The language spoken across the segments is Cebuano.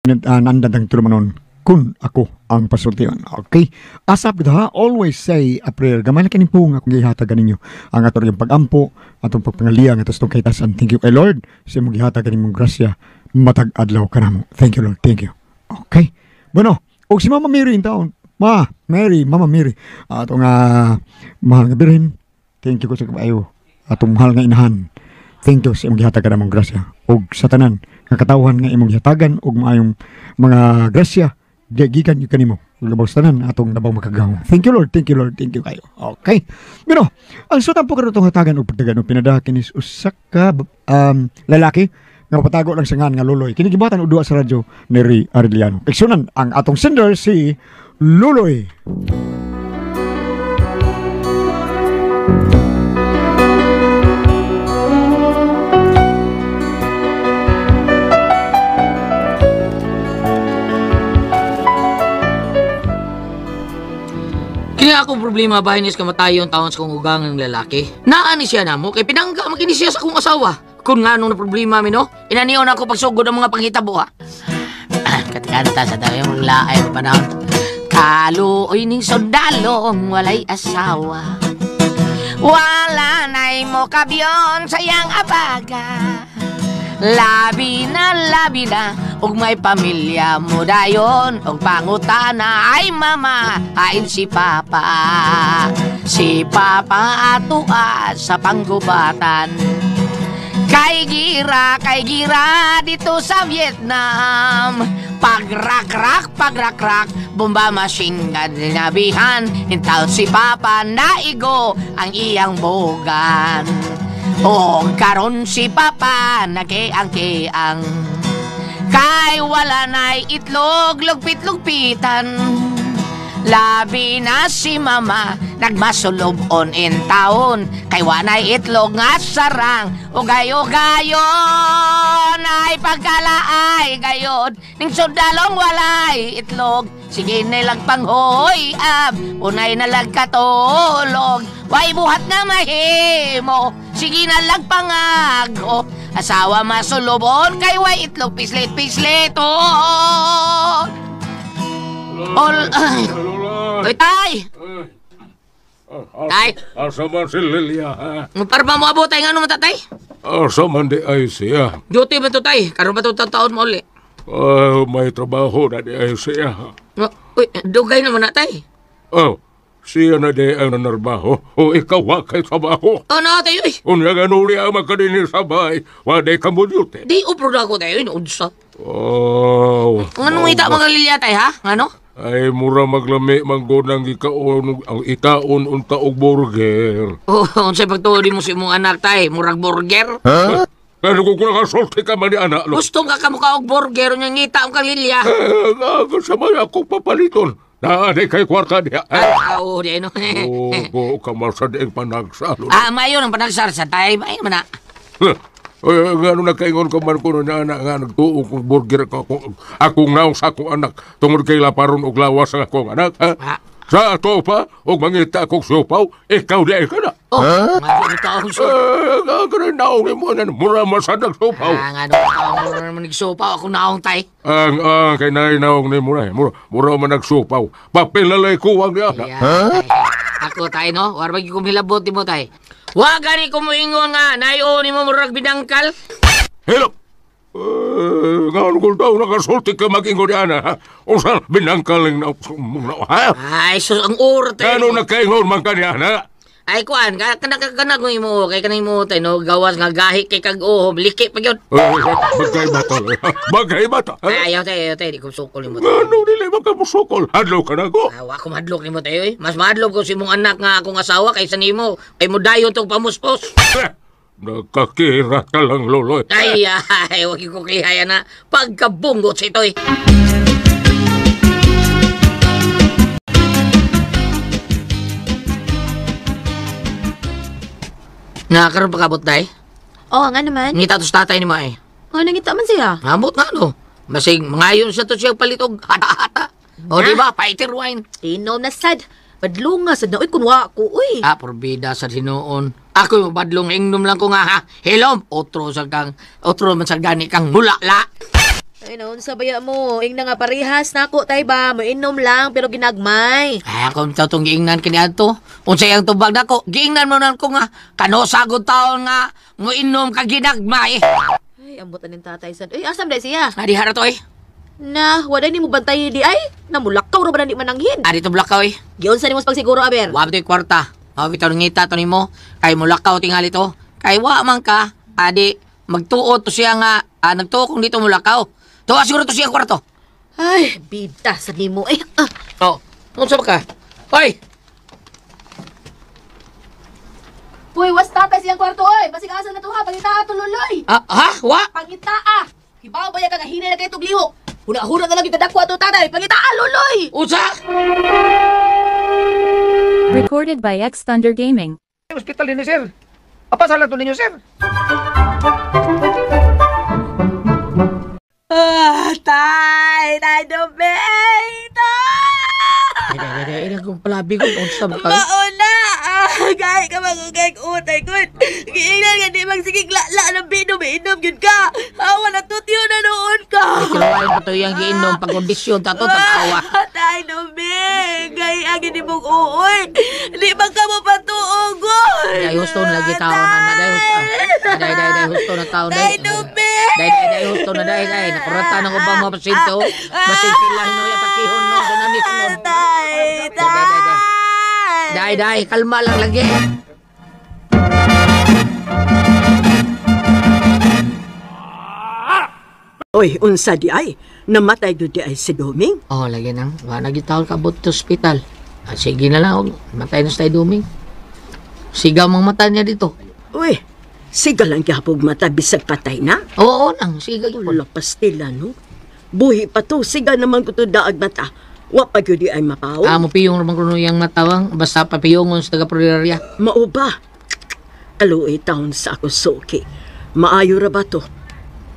Nandang tulumanon kun ako ang pasultiyon. Okay? Asap gid ha, always say a prayer. Gamay na kining puong akong gihatag ninyo. Ang ato rin pag-ampo, atong pagpangaliya nga atong kahitasan. Thank you kay Lord sa imong gihatag kanimong grasya matag adlaw kanamo. Thank you Lord. Thank you. Okay. Bueno, og si Mama Mary in taon. Ma, Mary, Mama Mary. Atong mahal nga birhen. Thank you ko sa kaayo. Atong mahal nga inahan. Thank you sa imong gihatag kanamong grasya. Og sa tanan nga katawhan nga imong gihatagan og maayong mga grasya gikan gyud kanimo. Ug labaw sa tanan atong labaw makagagahom. Thank you Lord, thank you Lord, thank you kayo. Okay. Pero ang sutan po karon itong hatagan og pagdagan og pinada kinis usa ka lalaki nga patago lang sa ngan nga Luloy. Kini gibatan og duwa sa radyo ni Ray Arellano. Igsunan ang atong sender si Luloy. Kini akong problema ba inis kamatayon taon sa kong ugang ng lalaki. Naa ni siya namo kay pinangga makini siya sa akong asawa. Kung nga nung na problema mi no, inaniyon ako pagsugod ang mga panghitabo ha. Katikanta sa tayo yung laay panahon. Kaluoy ning sundalo walay asawa. Wala na'y mo kabyon sa iyang abaga. Labi na ug may pamilya mo dayon ug pangutana ay mama hain si papa. Si papa atua sa panggubatan. Kay gira dito sa Vietnam. Pagrakrak, bomba machine gun dinabihan. Intaw si papa naigo ang iyang bogan. O karon si papa nakiang-kiang. Kay wala na'y itlog, lugpit-lugpitan. Labi na si mama, nagmasulob on in taon. Kay wanay itlog nga sarang, o gayo-gayon ay pagkalaay gayon. Ning sundalong walay itlog, sige nilang panghoy ab, unay nalag katulog. Way buhat na mahimo, sige nalag pangago. Asawa masulubon, kay way itlog pislit-pislit. Oh. All, ay. Oy, tay! Tay! Asa man si Lilia, ha? Para ba mo abot tay? Nga naman, tatay? Asa man di ay siya? Duty ba to, tay? Karoon ba to taon mo uli? Oh, may trabaho na di ay siya. Uy, dugay naman na, tay. Oh, siya na di ay nanarbaho. O ikaw wa kay trabaho. Oh, na, tay, uy. Unya ganuli ang magkadini sa bahay. Wa di ka mo duty. Di, upro na ako, tayo. Inuudsa. Oh. Anong ita mga Lilia, tay, ha? Ano? Ay, mura maglami manggonang ikaon ang ikaon unta og burger. Oh, unsay pagtuo mo sa imong anak, tay? Murag burger? Huh? Ano kung nakasulti ka man ni anak, lo? Gusto ka kamukha og burger unya ngita ang kalilya. Sa may akong papaliton. Naanay kay kwarta niya. Ay, oo, di ano. Oo, kamarsa di ang panagsalo. Ah, mayo ng panagsar sa tay. Mayo man na. Nga ano nakaingon ka man ko na anak nga nagtuo kong burger ko akong naong sa akong anak tungod kay laparon og lawas ang akong anak, ha? Ha? Sa ato pa og mangita akong siopaw, ikaw di ay ka na. Oh, nga ano taong siopaw. Nga ganun naong ni mo na mura masadag siopaw. Ah, nga ano taong mura naman nagsiopaw akong naong tay. Ang kay naong ni mura, mura man nagsiopaw. Papilalay ko ang niya. Ha? Ako tay no, warbag ko milabot mo tay. Wa gani ko moingon nga nayo ni mo murag binangkal. Hello. Nga ano ko daw nakasulti ka mag-ingon niya na, ha? Unsa binangkal na, ha? Ay, sus ang uro tay. Ano nakaingon man ka niya na? Ay kuan, kana kung imo kay kanang imo tay no gawas nga gahi kay kag uhom liki pa gyud. Bagay bata. Bagay bata. Ay, ayaw tay, di ko sukol nimo. Ano dili man ka musukol? Hadlok ka na ko. Ah, wa ko mahadlok nimo tayo eh. Mas mahadlok ko sa imong anak nga akong asawa kaysa nimo. Kay mo dayon tong pamuspos. Nakakira ka lang, loloy. Ay, ay, wag ko klihaya na pagkabunggot sa itoy. Nga, karon pa kabot, day? Oh, nga naman. Ngita to sa tatay ni mo, eh. Oh, nangita man siya. Ambot nga, no? Masig, mangayon siya to siya palitog. Hata-hata. O, di ba? Fighter wine. Tinom na sad. Badlong nga sad na. Uy, kunwa ko, uy. Ah, porbida sa hinuon. Ako yung badlong ingnom lang ko nga, ha? Hilom! Otro sa kang, otro man sa gani kang mulala. Ay, naon sa baya mo. Ing na nga parehas nako tay ba. Moinom lang pero ginagmay. Ay, ako ito itong giingnan kini ato. Unsay ang tubag nako, giingnan mo na ko nga kanusagod taon nga moinom ka ginagmay. Ay, ambot aning tatay sad. Ay, asam dai siya? Adi hara to eh. Na, wala ni mo bantay di ay. Namulakaw ra ba na di mananghin? Adi to blakaw eh. Giunsa nimo sa pagsiguro, Aber? Wa to'y kwarta. Wa bitaw ngita to nimo. Kay mulakaw tingali to. Kay wa man ka, adi magtuo to siya nga nagtuo kung dito mulakaw. Tuwa siguro to siya kwarto. Ay, bida sa nimo. Ay, ah. Oh, unsa ba ka? Hoy, Uy, was tatay siyang kwarto oy. Basig asa na to ha, pangitaa to luloy. ah, ha? Wa? Pangitaa. Hibaw ba ya ka nga hinay na kay tuglihok? Huna-huna na lang itadakwa to tatay. Pangitaa luloy. Unsa? Recorded by X Thunder Gaming. Hospital din ni sir. Apasal lang to ninyo, sir. Ah, tay, tay dobeng, tay. Ay, ay, ay, ay, kung palabi ko, unsa ba ka? Mauna! Ah, gay ka magugay utay kun. Giingnan nga di magsigig lala ng binom, inom gyud ka. Awa na tutyo na noon ka. Kilawain pa to yung giinom pag kondisyon ta to tagtawa. Ah, tay dobeng, gay ang hindi mong uuy. Di man ka mo patuog. Dai husto na lagi tao na na dai husto. Dai dai dai husto na tao Tay dai. dobeng. Dai dai dai husto na dai dai nakurata na ko ba mga pasyente oh. Basig sila hinoy atakihon no sunani sunod. Tay, Dai dai dai. tay. Dai dai kalma lang lagi. Oy, unsa di ay? Namatay do di ay si Doming? Oh, lagi nang wa na gitawon ka abot sa ospital. Ah, sige na lang, og matay na sa tayo duming. Sigaw mang mata niya dito. Uy, siga lang gyapog mata bisag patay na. Oo nang sigaw yun. Wala pastila no. Buhi pa to, siga naman ko to daag mata. Wa pa gyud di ay mapaw. Ah, mupiyong ramang kuno yang matawang basta papiyongon sa taga Prioria. Mao ba? Kaluoy taon sa ako suki. Maayo ra ba to?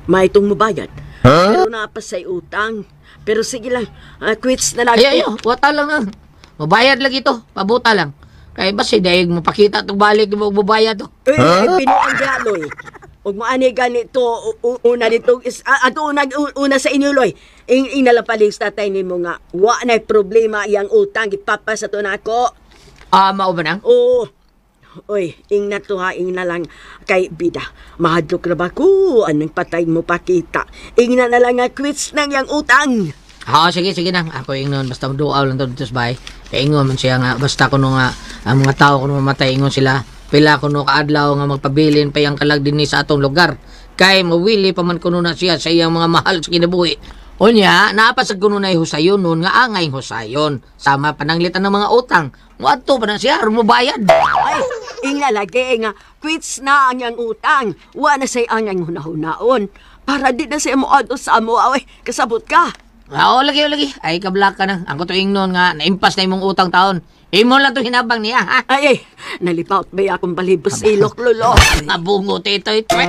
Maitong mubayad. Pero napasay utang. Pero sige lang, quits na lang. Ay, ay, wata lang na. Mabayad lagi to, pabuta lang. Kay basta dayeg mapakita tong balik mo bubayad to. Eh, huh? Pinuang dialoy. Ug maani ganito una nito is ato una, una sa inyo loy. Ing inalapalig sa tatay nimo nga wa nay problema iyang utang gipapa sa to nako. Ah, mao ba nang? Oo. Oy, ing na to ha, ing na lang kay bida. Mahadlok ra ba ko anong patay mo pakita. Ing na na lang nga quits nang iyang utang. Ah, sige, sige nang. Ako ingnon basta duaw lang to dito sa bahay. Kay ingon man siya nga basta kuno nga ang mga tao kuno mamatay ingon sila. Pila kuno kaadlaw nga magpabilin pa yang kalag dinhi sa atong lugar. Kay mawili pa man kuno na siya sa iyang mga mahal sa kinabuhi. Unya, naapasag kuno na husayon nun nga angay husayon. Sama pananglitan ng mga utang. Muadto pa na siya aron mobayad. Ay, ing na lagi nga quits na ang iyang utang. Wa na say ang iyang hunahunaon. Para di na siya moadto sa amo, oy, kasabot ka. Oo, lagi, lagi. Ay, kablak ka na. Ang tuing noon nga, naimpas na imong utang taon. Imo lang to hinabang niya, ha? Ay, ay, nalipaut ba akong balibos ilok, lolo? Mabungo, tito, ito, eh.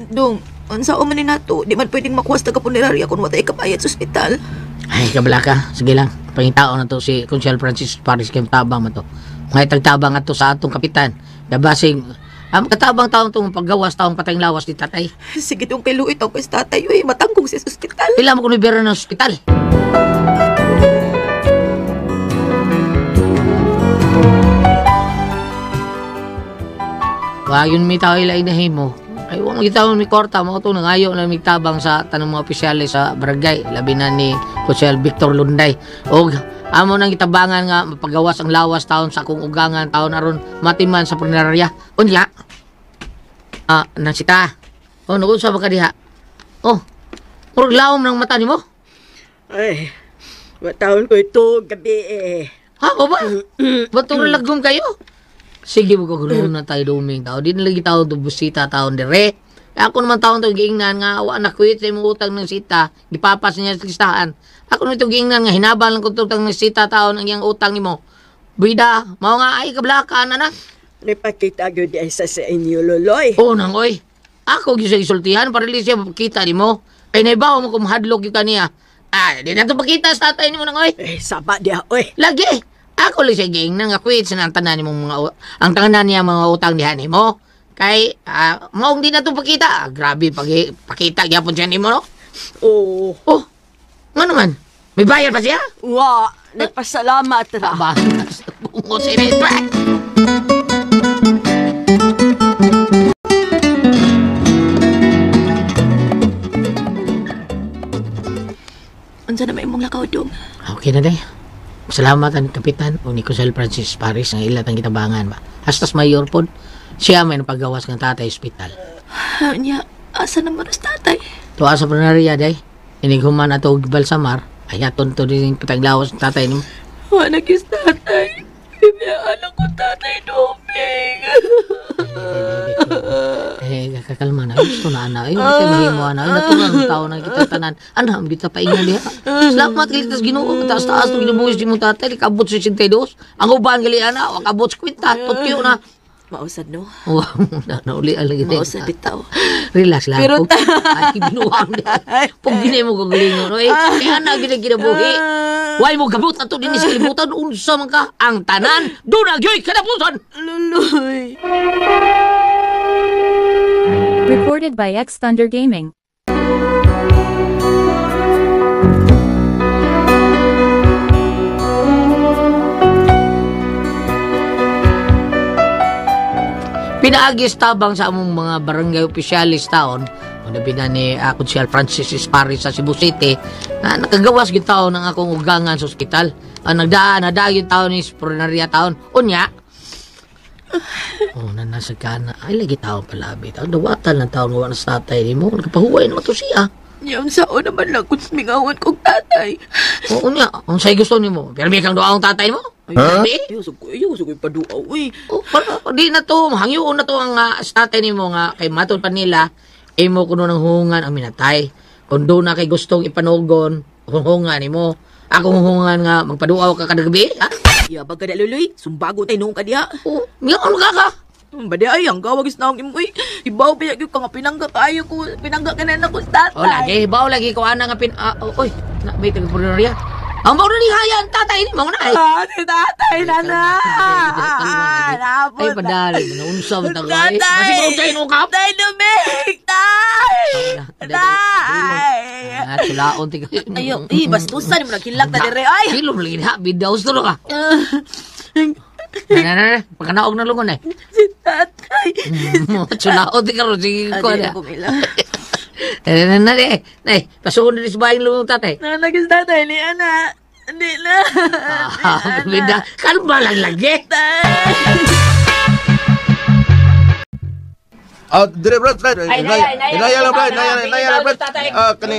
Dong, unsa o man ni nato, di man pwedeng makuha sa taga-punerarya kung watay kabayad sa ospital. Ay, kablak ka. Sige lang. Pangitao na to si Consuelo Francis Paris kay tabang man to. Mga itagtabang ato sa atong kapitan. Gabasing, ang katabang taong itong paggawas taong patayng lawas ni tatay. Sige dong kay Luit ako sa tatay, uy, matanggong siya sa ospital. Pila mo kuno bira ng ospital. Wa yun may tao ila inahimo. Ay wa magitaw mi kwarta mo to nangayo na mitabang sa tanong mga opisyales sa barangay labi na ni Konsehal Victor Lunday. Og amo nang gitabangan nga mapagawas ang lawas taon sa akong ugangan taon aron matiman sa punerarya. Unya. Ah, nasita. Oh, nagunsa ba ka diha? Oh. Murag lawom ng mata nimo. Ay, mataon ko ito gabi eh. Ha, o ba? Ba't lagom kayo? Sige, magkagulo na tayo duming tao. Di na lagi tao to busita taon dire. Ako naman taon to giingnan nga wa na kuwit sa imong utang ng sita. Gipapas niya sa listahan. Ako naman itong giingnan nga hinabang lang ko utang ng sita taon ang iyang utang nimo. Bida, mao nga ay kablakan anak. Nipakita gyud ay sa inyo, loloy. Oh nang oy. Ako gyud sa isultihan para dili siya mapakita nimo. Kay naibaw mo kung mahadlok gyud kaniya. Ay, di na to pakita sa tatay nimo nang oy. Eh, saba diha, oy. Lagi. Ako lang siya giingnan nga quit sa ang tanan nimong mga ang tanan niya mga utang diha nimo. Kay maong di na to pakita. Grabe pakita gyapon siya nimo no. Oo. Oh. Nga naman. May bayad pa siya? Wa, nagpasalamat ra. Aba, bungo si Mitra. Unsa na may imong lakaw dong? Okay na day. Salamat ang kapitan o ni Cosel Francis Paris nga ilat ang gitabangan ba. Hastas mayor pod. Siya may napagawas ng tatay ospital. Nya, asa naman ang tatay? Tuwa sa plenarya day. Inighuman ato og balsamar. Ay aton to din pataglawas ng tatay nimo. Wa na kis tatay. Bibiyaan ako tatay Doming. Eh, kakalma na. Gusto na, ana. Ay, wala tayo mahimo, ana. Ay, natural ang tao na kita tanan. Ana, ang bita paingon diha. Salamat, kalitas Ginoo. Taas-taas, itong ginubuhis di mong tatay. Kabot sa 62. Ang uban, gali, ana. Wakabot sa kwinta. Tutyo na. Mausad no? Oh, nauli ang lagi. Mausad bitaw. Relax lang. Pero Ay, binuwang na. Pag ginay mo kagalingon, no, eh. Kaya na, ginabuhi. Why mo gabot ato din sa kalibutan? Unsa man ka? Ang tanan, doon ang yo'y kanapusan! Luloy. Recorded by X Thunder Gaming. Pinaagis tabang sa among mga barangay opisyalis taon, una na ni Konsyal Francis Paris sa Cebu City, na nakagawas gyud taon ang akong ugangan sa ospital. Ang nagdaan, nadayon taon ni Pronaria taon. Unya, oh, na nasa kana. Ay, lagi taon palabi. Taon, dawatan lang taon, wala na sa tatay ni mo. Nagpahuway naman to siya. Nya, unsa o naman lang kung sumingawan kong tatay. Oo niya, ang sa'yo gusto ni mo. Pero may kang doang tatay mo. Huh? Ayaw sa ko'y paduaw, uy. Oh, para, di na to, hangyoon na to ang tatay nimo nga kay matod pa nila, imo kuno ng hungan ang minatay. Kung doon na kay gustong ipanugon, hungan nimo. Akong hungan nga magpaduaw ka kada gabi, ha? Yabag ka na, Luloy. Sumbago tayo noong ka diha. Oh, ngayon ka ka. Badi ay, ang gawag is naong imo, uy. Ibaw pa yung ka nga pinangga kayo ko. Pinangga ka na na ko tatay. Oh, lagi, baw lagi ko ana nga pin oy, na may taga-purneria. Ang baw na ni hayan tatay ni mo na ay. Ah, si tatay na na. Ay, padali mo na unsa man ta ay. Tatay! Masig unsay no kap. Tay Dumig! Tay! Tay! Ah, sulaon ti Ayaw, eh, bastusan mo naghilak na dire. Ay! Hilom lagi na, bidaw to ka. Na na na, pagkanaog na lungon eh. Si tatay. Sulaon ti karon sige ko Adi na. na kumila. Na na na, eh, pasuon na sa bahay lungon tatay. Nanagis tatay ni ana. Hindi na. Ah, bida, kalma lang lagi. Tay! Dire brad, brad. Ay, naya, naya, Inaya lang brad, naya, inaya, inaya lang brad. tatay. Kani.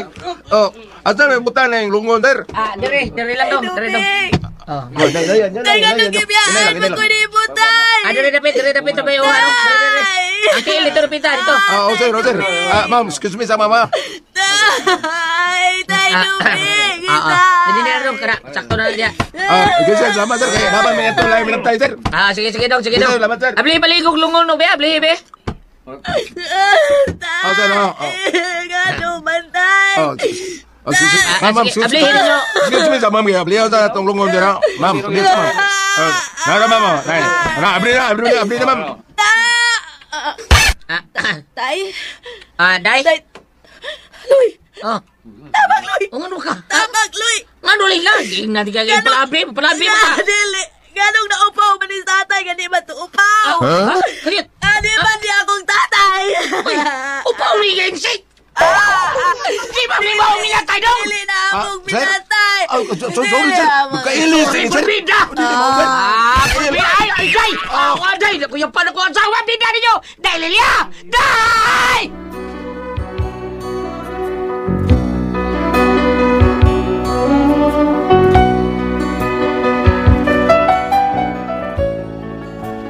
Oh, asa may butan na yung lungon der. Ah, dire, dire lang dong, dire dong. Oh. Oh, inaya, inaya, Tay, inaya, ganun gibiyaan mo ko ni Butay! Ah, dire dapit, dire dapit sa bayo, ano? Dire, dire. Ang tiil dito dapit dito. Oh, sir, oh, sir. Ma'am, excuse me sa mama. Tay! Tay, Dumig! Ah, ah. Dili na dong, kana sakto na lang diya. Okay, sir, salamat sir. Kaya dapat may ito lang minatay sir. Ah, sige, sige dong, sige Sige, dong. salamat, sir. Abli paligog lungon no, be, abli be. Tay! Oh, sir, oh, oh. Ganun man, tay! Oh, oh, sige, Ah, ma'am, ma'am, sige, excuse ablihin ninyo. Excuse me sa ma'am, kaya ablihan sa atong lungon der. Ma'am, please, ma'am. Nara, ma'am. Oh. Nay, na, abli na, abli na, abli na, ma'am. Ah, Tay! ah, dai. Tay! Luy! Oh. Tabang, Luy! Oh, ngano ka? Tabang, Luy! Ngano lang lang? Di na di ka kay palabi, palabi mo ka. Dili! Ganong naupaw man ni tatay, gani man to upaw! Ha? Kayot. Ani man di akong tatay! Uy, upaw ni gang shit. Di ba may mao minatay dong? Dili na akong Ah, sir? minatay! Oh, sorry, sir. Kailis, Sorry, sir. bida. Ah, bida. Ay, ay, day. Ah, day. Kuya pa na ko ang sawa, bida ninyo. Day, Lilia. Day!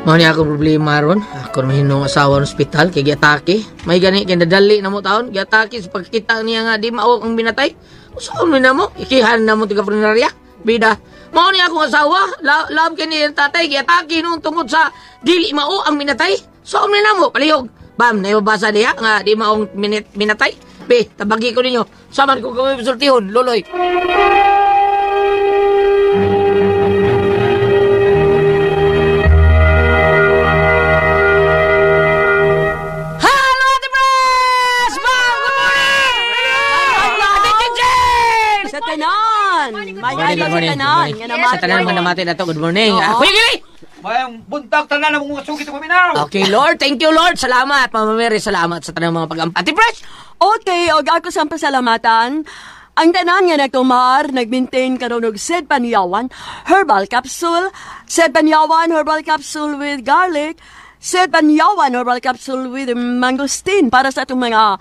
Mao ni ako problema ron. Ako naman hinong asawa ng ospital kay giatake. May gani kay nadali na mo taon giatake sa pagkita niya nga di mao ang binatay. Usaon man na mo ikihan na mo taga funeraria. Bida. Mao ni akong asawa, love kay ni tatay giatake noon tungod sa dili mao ang minatay. So man na mo palihog. Bam, naibabasa diha nga di maong minatay. Be, tabagi ko ninyo. Saman ko kami sultihon, loloy. tanan. May Good morning, adlaw good sa morning. tanan. Good Nga morning. namati. Sa tanan mga namati na to, good morning. Oo. Ah, Kuya Gili! Mayang buntag tanan ang mga sugit paminaw. Okay, Lord. Thank you, Lord. Salamat, Mama Mary. Salamat sa tanang mga pag Ate Fresh! Okay, og ako sa pasalamatan. Ang tanan nga nagtumar, nag-maintain karon og Sed Panyawan Herbal Capsule, Sed Panyawan Herbal Capsule with garlic, Sed Panyawan Herbal Capsule with mangosteen para sa atong mga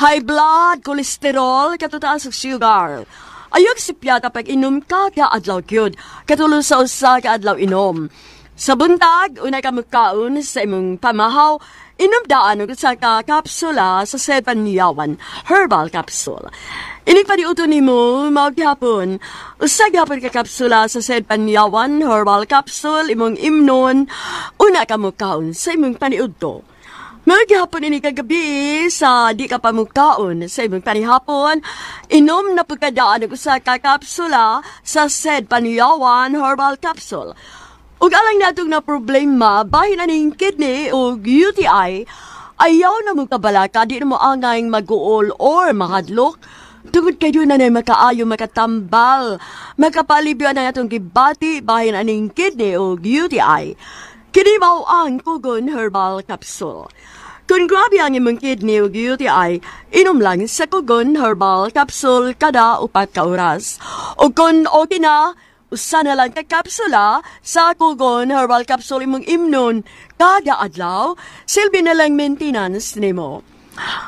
high blood, cholesterol, katutaas ug sugar. Ayog sipyata pag inom ka kaadlaw gyud. Katulo sa usa ka adlaw inom. Sa buntag, unay ka mukaon sa imong pamahaw, inom daan og usa ka kapsula sa Seven Herbal Capsule. Inig paniuto nimo mao gihapon. Usa gihapon ka kapsula sa Seven Herbal Capsule imong imnon, una ka mukaon sa imong paniudto. Maghapon ini kagabi sa di ka pamukaon sa imong panihapon, inom na pagkadaan og usa ka kapsula sa said Panyawan Herbal Capsule. Ug alang natong na problema, bahin aning kidney o UTI, ayaw na mo kabalaka, di na mo angay mag-uol or mahadlok. Tungod kayo na na makaayo makatambal, makapalibyo na atong gibati, bahin aning kidney o UTI. Kini mao ang Kugon Herbal Capsule. Kung grabe ang imong kidney o UTI, inom lang sa Kugon Herbal Capsule kada 4 ka oras. O kung okay na, usa na lang ka kapsula sa Kugon Herbal Capsule imong imnon kada adlaw, silbi na lang maintenance nimo.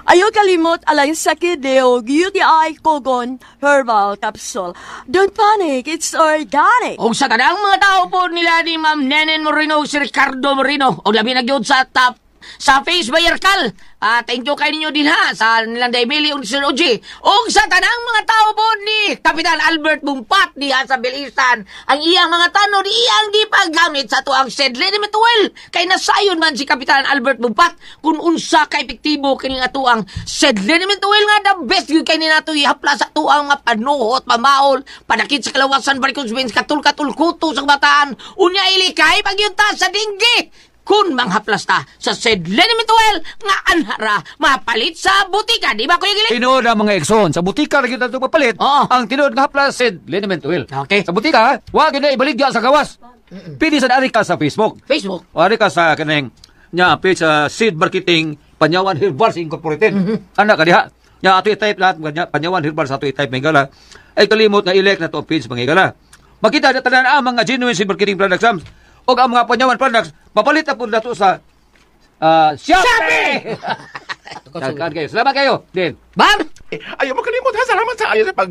Ayaw kalimot alang sa kidney o UTI Kugon Herbal Capsule. Don't panic, it's organic. Og sa tanang mga tao po nila ni Ma'am Nenen Moreno ug si Ricardo Moreno og labi na gyud sa top sa Face Bayerkal. Ah, thank you kay ninyo din ha sa nilang Daimeli ug Sir OG. Og sa tanang mga tao po ni Kapitan Albert Bumpat diha sa Bilisan, ang iyang mga tanod iyang gipaggamit sa tuang Sed Liniment Oil. Kay nasayon man si Kapitan Albert Bumpat kung unsa ka epektibo kining atuang Sed Liniment Oil nga the best gyud kay ninato ihapla sa tuang nga panuhot, pamaol, panakit sa kalawasan, varicose veins, katul-katul kuto sa kabataan. Unya ilikay pagyunta sa dinggi kun manghaplas ta sa Sed Liniment Oil nga anhara mapalit sa butika, di ba Kuya Giling? Tinuod ang mga Exxon. Sa butika ra gyud ato papalit. Oo. Ang tinuod nga haplas Sed Liniment Oil. Okay. Sa butika, wa gyud na ibaligya sa gawas. Pili sa ari ka sa Facebook. Facebook. O ari ka sa kaneng nya page sa Seed Marketing Panyawan Herbals Incorporated. Ana ka diha. Nya ato i-type lahat mga Panyawan Herbals ato i-type mga higala. Ay kalimot nga i-like na to ang page mga higala. Makita na tanan ang mga genuine seed marketing products Sam. Og ang mga Panyawan products papalit na pud nato sa Shopee. Daghan kayo. Salamat kayo. Din. Bam! Eh, ayaw mo kalimot ha. Salamat sa ayo sa pag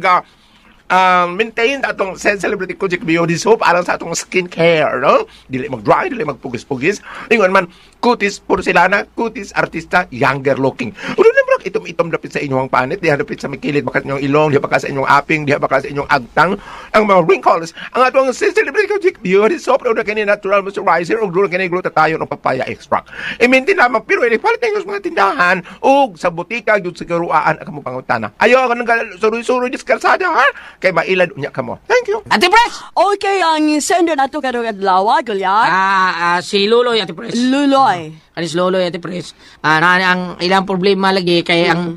maintain atong Celebrity Kojic Beauty Soap alang sa atong skincare, no? Dili mag-dry, dili magpugis-pugis. Ingon man, kutis porcelana, kutis artista, younger looking. Ulo na bro, itom-itom dapit sa inyong panit, diha dapit sa mikilid, baka sa inyong ilong, diha baka sa inyong aping, diha baka sa inyong agtang, ang mga wrinkles. Ang atong Celebrity Kojic Beauty Soap, una kini natural moisturizer, ug dula kini glutathione o papaya extract. I-maintain lamang, pero inipalit ninyo sa mga tindahan, ug sa butika, gyud sa karuaan, ang kamong pangutana. Ayaw, ka nang suroy-suroy sa kalsada, ha? Kay mailad unya kamo. Thank you. Ate Pres! Okay, ang sender nato karong adlaw, Gulyat. Si Luloy, Ate Pres. Luloy. Alis Loloy, Ate Pres. Na, ang ilang problema lagi kay ang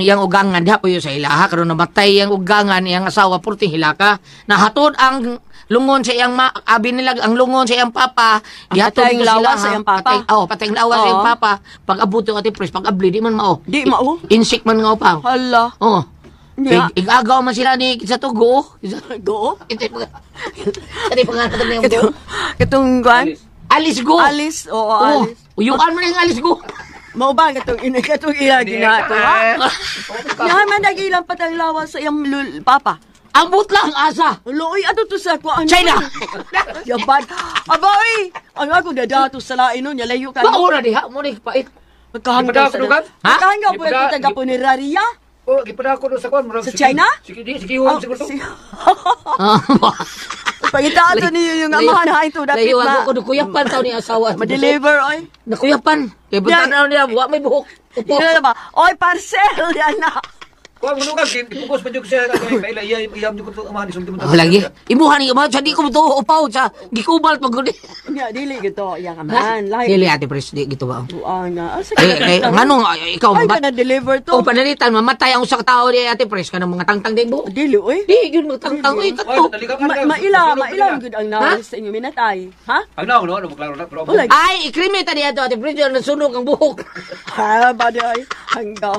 iyang ugangan diha po yun sa ilaha karon namatay iyang ugangan iyang asawa purting hilaka. Nahatod ang lungon sa iyang abi nila ang lungon sa iyang papa. Gihatod patayng dito sila, lawas ha. sa iyang papa. Patay, oh, patayng lawas sa iyang Oo. papa. Pag abot yung Ate Pres, pag abli di man mao. Di mao? Insik man nga pa. Hala. Oh. Nya. Igagaw man sila ni sa to go. Go. Ito yung ito yung pangalan niyang go. Katong, katong guan? Alice go. Alice, oo, Oh, Alice. uyuan mo na yung Alice go. Mao ba katong ina katong iya ginagawa? Nga man nagilang patang lawas sa iyang papa. Ambot lang asa. Luoy ato to sa kuan. China. Yaban. Abay, ang ako dadato sa lain nun, yalayo ka. Maura diha mo ni pait. Magkahanggaw sa Ipadako, Ha? Magkahanggaw po Ipada- yung taga puneraria. Oh, gipadako do sa kwan murag Sa China? Sige, di, sige, oh, siguro. Pangita ato niyo yung amahan ha ito dapit Layo ma. ako kuyapan taw ni asawa. Ma-deliver oy. Nakuyapan. Kay Yeah. buntan na niya wa may buhok. Upo. Yun na ba? Oy, parcel yan na. Kuha mo nugang, ipugos pa dyan ko siya. Kaila, iyam dyan ko ito, amahan, isulti mo. Oh, lagi. Imuha ni imuha sa di ko to upaw sa gikubal pag gud. Nya dili gito iyang amahan. Lahi. Dili Ate Pres, di gito ba? Buang na. Asa Eh, eh, ngano ikaw Ay, ba? ka na-deliver to. O panalitan mamatay ang usa ka tawo di Ate Pres kanang mga tangtang din buhok. Dili, oy. Di gyud mga tangtang oy kato. Maila, maila gud ang naon sa inyo minatay. Ha? Ang naong, no? Ano, maklaro na. Pero, Wala. Ay, ikrime ta diha to Ate Pres, yun, nasunog ang buhok. Ha, ba di ay hanggaw.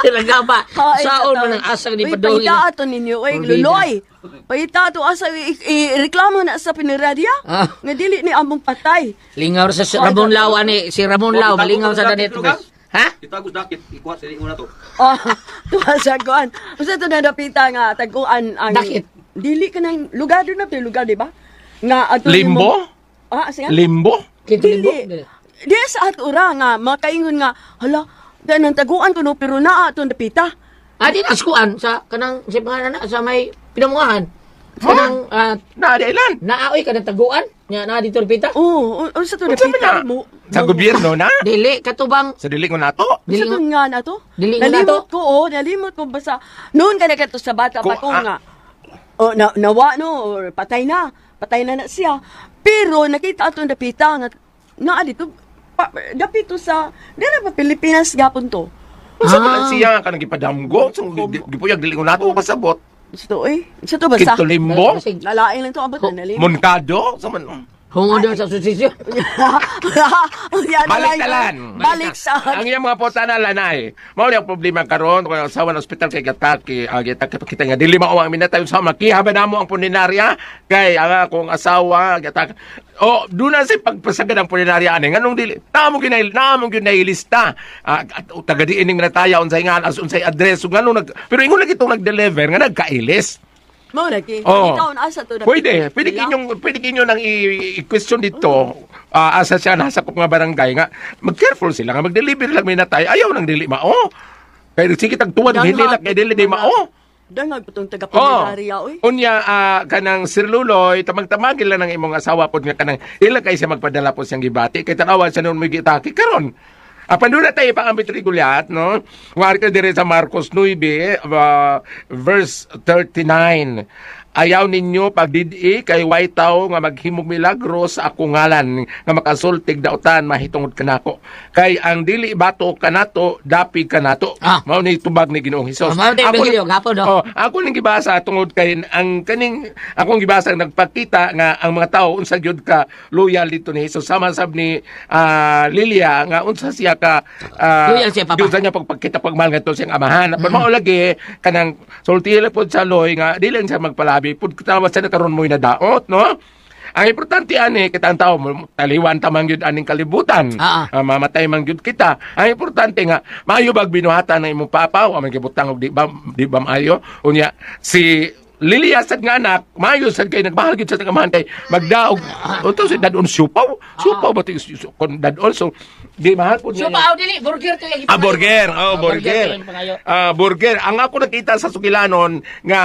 Talaga ba? Ay, Saon kataon. man ang asang ni Uy, Padong. Paita ato ninyo, oy, Morbida. luloy. Paita ato asa i-reklamo na sa pinerarya. Ah. Nga dili ni among patay. Lingaw sa si Ramon Lau ani si Ramon Lau malingaw sa danit. Ha? Itagos dakit, ikuha sa una to. Ah, tuwa sa kuan. Usa to na dapita nga taguan ang Dakit. Dili ka nang lugar doon na to, lugar di ba? Nga ato Limbo? nimo- Ah, sige. Limbo? Kinto limbo? Dili. Di sa ato ra nga makaingon nga hala danang taguan ko no pero naa ato dapita. Ah, di naskuan sa kanang sa pangalan na sa may pinamungahan. Kanang Na, di ilan? naaoy kanang taguan nya naa dito pita. Oo, unsa to Unsa man dapita na? mo? Sa gobyerno na? Dili katubang Sa dili ko na to? dili Sa to nga na to? Dili nga Nalimot nato? ko, oh, nalimot ko basta noon ka na kato sa bata pa ko Ko, ah. nga. Oh, na, nawa no, or patay na. Patay na na siya. Pero nakita ato dapita nga naa dito pa, dapito sa di na pa Pilipinas gapon to. Unsa man Ah. lang siya kanang gipadamgo? So, gipuyag dili ko na to kasabot. Sa to eh. Sa to basta. Kinto limbo? Basig, Lalaing lang to abot na nalimot. Montado? Sa man? Hungo doon sa susisyo. Yan na Balik lang. talan. Balik sa Ang iyang mga potana lanay. Mao ni ang problema karon kung ang asawa ng ospital kay gataki, ang gitaki pakita nga dili mao ang minatay sa makiha ba namo ang puninarya kay ang akong asawa gataki. O doon na si pagpasagad ang puninarya ani nganong dili namo ginay namo ginay lista. Ah, at taga diin ning minataya unsay nga as unsay address ug nganong nag pero ingon lagi itong nag-deliver nga nagkailis. Mao lagi. Oo. Ikaw na asa to dapita. Pwede, pwede kinyong pwede kinyo nang i-question dito. Ah, asa siya nasa kong nga barangay nga mag-careful sila nga mag-deliver lang minatay. Ayaw nang dili mao. Kay sige tagtuwan hindi lang kay dili di mao. Dangag po tong taga Oh. Puninarya, oy. Unya kanang Sir Luloy, tamag-tamagil lang ang imong asawa pod nga kanang ila kay siya magpadala po siyang gibati kay tanawa siya noon mo gitaki karon. Apan doon na tayo pangambit regulat, no? Wari ka dire sa Marcos 9, verse 39. Ayaw ninyo pagdidi kay way tawo nga maghimog milagro sa akong ngalan nga makasultig dautan mahitungod kanako. Kay ang dili bato kanato dapig kanato. Ah. Mao ni tubag ni Ginoong Hesus. Ah, mao ni Ebanghelyo, gapon, no? Oh, ako ning gibasa tungod kay ang kaning akong gibasa nagpakita nga ang mga tao unsa gyud ka loyal dito ni Jesus sama sab ni Lilia nga unsa siya ka Loyal siya, Papa. gyud sa niya pagpakita pagmahal ngadto siyang amahan. Mm-hmm. Mao lagi kanang sulti lang pod sa loy nga dili lang siya magpalabi pud katawa sa karon mo'y nadaot no. Ang importante ani kita ang tao taliwan ta man gyud aning kalibutan. Ah, Mamatay man gyud kita. Ang importante nga maayo bag binuhatan ng imong papa o man gibutang og di ba maayo unya si Lilia sad nga anak, maayo sad kay nagmahal gyud sa amahan kay magdaog. Unto si dadon supaw, supaw ba ti kon dadon so di mahal pud niya. So paaw dili burger to yung Ah, burger. Oh, Ah, burger burger. to yung pangayo. Ah, burger. Ang ako nakita sa Sugilanon nga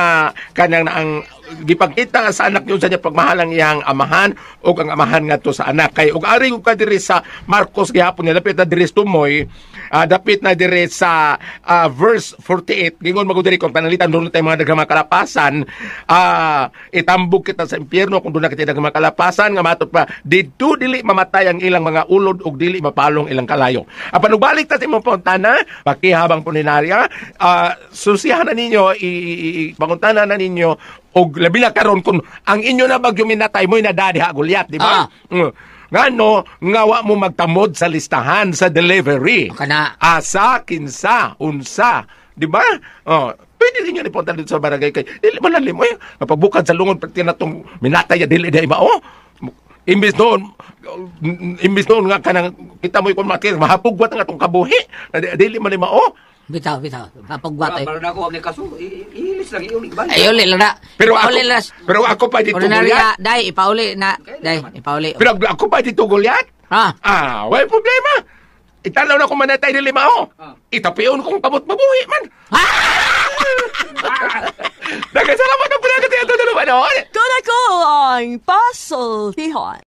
kanang na ang gipakita sa anak niyo sa niya pagmahal ang iyang amahan ug ang amahan ngadto sa anak kay ug ari ko ka diri sa Marcos gihapon nga dapit na diri sa tumoy dapit na diri sa verse 48 gingon magud diri kung panalitan doon tayo mga daghang mga kalapasan itambog kita sa impyerno kung doon na kita daghang mga kalapasan nga matod pa didto dili mamatay ang ilang mga ulod ug dili mapalong ilang kalayo. Apan ugbalik ta sa imong fontana, pakihabang puninarya, susihan na ninyo, panguntana na ninyo og labi na karon kung ang inyo na bagyo minatay mo'y nadadi ha Goliath, di ba? Ah. Ngano nga wa mo magtamod sa listahan sa delivery. Kana. Asa, kinsa, unsa, di ba? Oh, pwede ninyo ipunta dito sa barangay kay dili man lalim oy. Kapag sa lungon pati na tong minatay dili dai mao. Imbis noon nga kanang kita mo ikon makir mahapugwat ang atong kabuhi. Dili man ni mao. Bitaw, bitaw. Mapagwat eh. Para na ako, ang kaso, iilis lang, iuli. Balik. Ay, uli lang na. Pero ako, Ipauli lang. pero ako pa dito Ordinary Goliath. na, day, ipauli na. Day, ipauli. Pero ako pa dito Goliath. Ha? Ah, way problema. Italaw na kung manatay dili mao. Itapion kong kamot mabuhi man. Daghang salamat ang pinagatiyan. Kuna ko ang Puzzle Tihon.